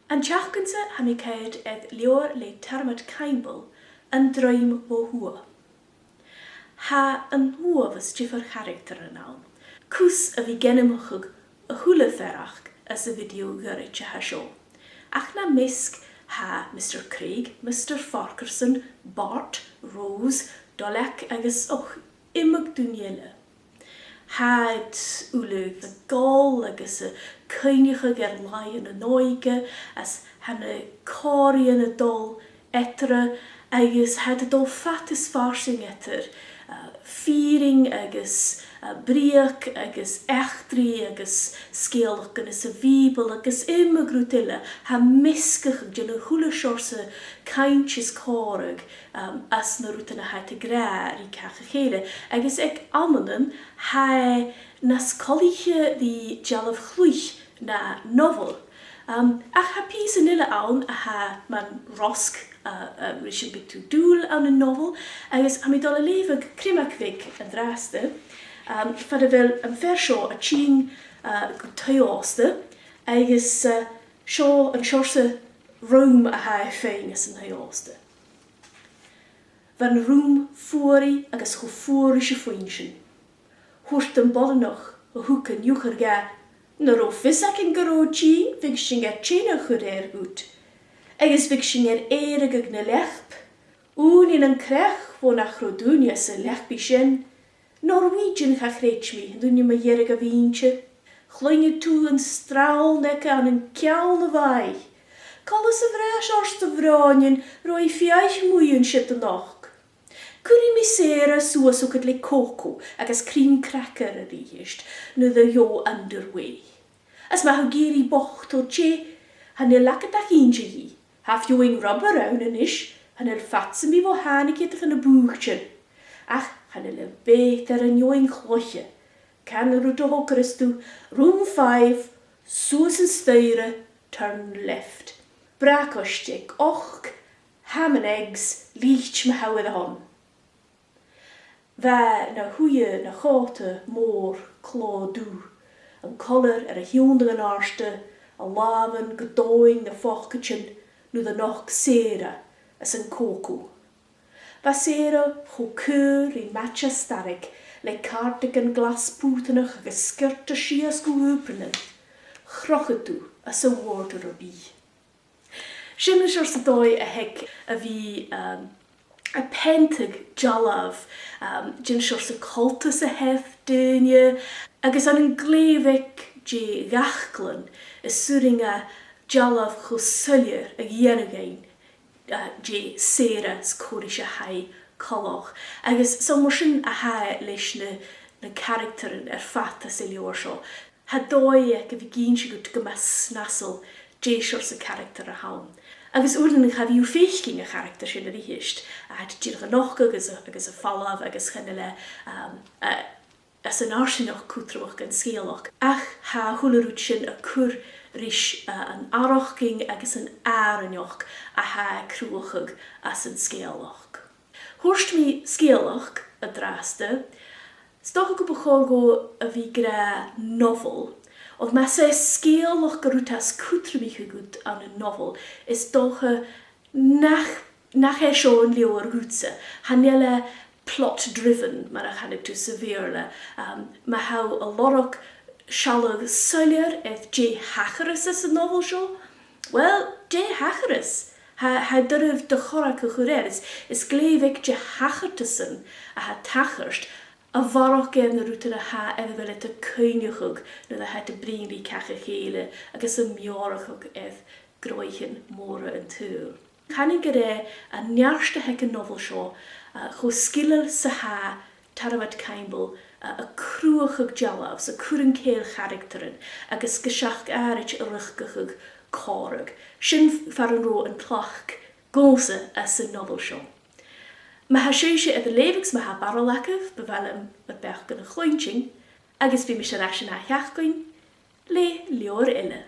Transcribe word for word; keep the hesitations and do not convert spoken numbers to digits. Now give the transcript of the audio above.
An t-seachdain-sa tha mi a' coimhead air leabhar le Tormod Caimbeul, An Druim bho Thuath. Tha an uabhas diofar charactaran ann. Cus a bhith ag ainmeachadh a h-uile fear aca anns a' video ghoirid a tha seo. Ach nam measg tha Mister Craig, Mister Farquharson, Bart, Rose, Dolag agus, och, iomadh duine eile. Tha iad uile a' gabhail agus a' cuimhneachadh air làithean an òige, is tha na còmhraidhean a' dol eatarra, agus tha iad a' dol fad is farsaing eadar, uh, fìrinn agus, uh, breugan agus eachdraidh agus sgeulachdan às a' Bhìoball agus iomadh rud eile. Tha measgachadh de na h-uile seòrsa cainnt is còmhradh, um, anns na rudan a tha iad ag ràdh ri càch a chèile. Agus aig amannan, tha e nas coltaiche ri dealbh-chluich na nobhail. Um, ach tha pìosan eile ann a tha mar rosg, uh, uh, ris am bi thu dùil ann an nobhail, agus tha mi a' dol a leughadh criomag bheag an-dràsta, um, far a bheil am fear seo a' tighinn, uh, gu taigh-òsta, agus, uh, seo an seòrsa rùm a tha e a' faighinn anns an taigh-òsta. Bha an rùm fuaraidh agus cho fuar ris a' phuinnsean. Thuirt am boireannach a thug an iuchair dha, "Nan robh fios againn gun robh thu a' tighinn, bhiodh sinn air teine a chur air dhut. Agus bhiodh sinn air èireadh aig na leapaidh. Ùine nan creach bho nach robh duine anns an leabaidh sin. Norwegian, cha chreid mi, an duine mu dheireadh a bh' innte. Chluinneadh tu an srann aige ann an ceann a' bhàigh. Coltas a' bhràis ort, a bhròinean, robh i fiadhaich mu dheidhinn siud a-nochd. Cuiridh mi Sarah suas thugad le cocoa agus cream cracker a-rithist nuair a gheibh thu underway. Is ma tha thu ag iarraidh botal teth, chan eil agad ach innse dhi. Tha feadhainn rubber ann a-nis, chan eil fad sam bith bho thàinig iad dha na bùithtean. Ach chan eil am beat air an fheadhainn chloiche. Can an rud a thogras tu, room five, suas an staidhre, turn left. Bracaist aig ochd, ham and eggs, lite ma tha thu air a shon." Bha na shuidhe na chòta mòr clò dubh, an collar air a thionndadh an àirde, a làmhan gu domhainn na phocaidean nuair a nochd Sarah às an cocoa. Bha Sarah cho caol ri maide starraig, le cardigan glas pùtanach agus sgiorta sìos gu h-ùpranan. Chrochadh tu às a' wardrobe i. Sin an seòrsa dòigh a th' aig a bhith, um, a' peantadh dealbh, um, den seòrsa coltas a th' air daoine, agus ann an glè bheag de dh'fhaclan is urrainn dha dealbh cho soilleir a dhèanamh dhuinn, uh, de Sarah is cò ris a tha i coltach. Agus 's ann mar sin a tha e leis na, na caractaran air fad às an leabhar seo. Tha dòigh aige a bhith ag innse dhut gu math snasail dè seòrsa caractar a th' ann. Agus uaireannan cha bhi thu a' faicinn a' charactar sin a-rithist, a tha dìreach a' nochdadh agus a, agus a' falbh agus chan eil e, um, a, às an fharsaingeachd cudromach dhan sgeulachd. Ach tha a h-uile rud sin a' cur ris, uh, an fhaireachdainn agus an àrainneachd a tha e a' cruthachadh anns an sgeulachd. Thuirt mi sgeulachd an-dràsta, 's dòcha gum bu chòir dhomh a bhith ag ràdh nobhail, oir mas e sgeulachd an rud as cudromaiche dhut ann an nobhail, is dòcha nach, nach e seo an leabhar dhutsa. Chan eil e plot-driven, mar a chanadh tu sa Bheurla. Um, ma tha thu a' lorg sealladh soilleir air dè thachras anns an nobhail seo, well, dè thachras? Tha, tha e doirbh do chorrag a chur air. Is, is glè bheag de thachartasan a tha a' tachairt a bharrachd air na rudan a tha air a bheil iad a' cuimhneachadh nuair a tha iad a' bruidhinn ri càch a chèile agus a' meòrachadh air gnothaichean mòra an t-saoghail. Chanainn gur e an neart a th' aig an nobhail seo, uh, cho sgileil 's a tha Tormod Caimbeul, uh, a' cruthachadh dealbh, 's a' cur an cèill charactaran, agus gu seachd àraid a' riochdachadh còmhradh. Sin far an robh an tlachd dhòmhsa anns an nobhail seo. Ma tha sibhse air a leughadh 's ma tha barail agaibh, bu mhath leam ur beachdan a chluinntinn, agus bidh mise air ais an ath-sheachdain le leabhar eile.